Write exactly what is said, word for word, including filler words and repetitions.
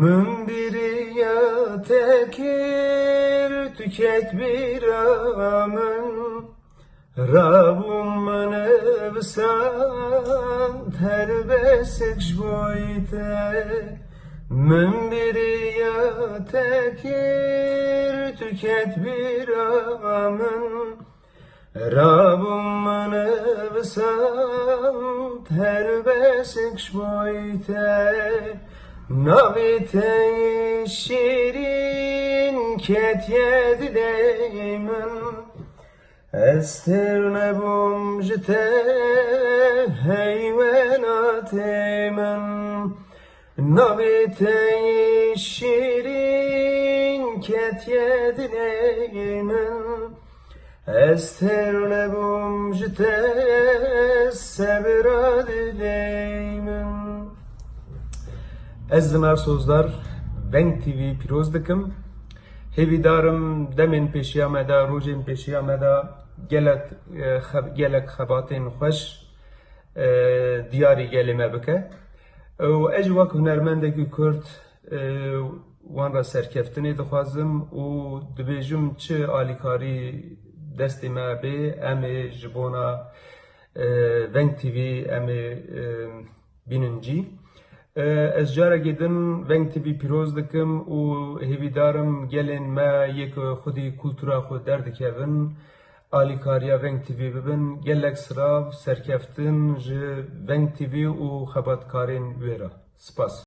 Min biriya te kir, tu ket bîra min. Rabûm min nivîsand, helbesek ji bo te. Min biriya te kir, tu ket bîra min. Rabûm min nivîsand, helbesek ji bo te. Navê te yê şîrîn ketiye dilê min. Ez têr nebûm ji te, hey welatê min. Navê te yê şîrîn ketiye dilê min. Ez têr nebûm ji te, sebra dilê min. Ez Zinar Sozdar, Veng T V pîroz dikim. Hêvîdarim demên pêşiya me de, rojên pêşiya me de gelek, e, xeb-, gelek xebatên xweş, e, diyarî gelê me bike. Û ez jî wek hunermendekî Kurd, e, wan re serkeftinê dixwazim û dibêjim çi alîkarî destê me bê, em ê ji bona, e, Veng T V em ê, e, bînin cî. E, ez carekê din Veng T V pîroz dikim û hêvîdarim gelên me yê ku xwedî kultura xwe derdikevin, alîkariya Veng T V bibin. Gelek sirav, serkeftin ji Veng T V û xebatkarên wê re. Spas.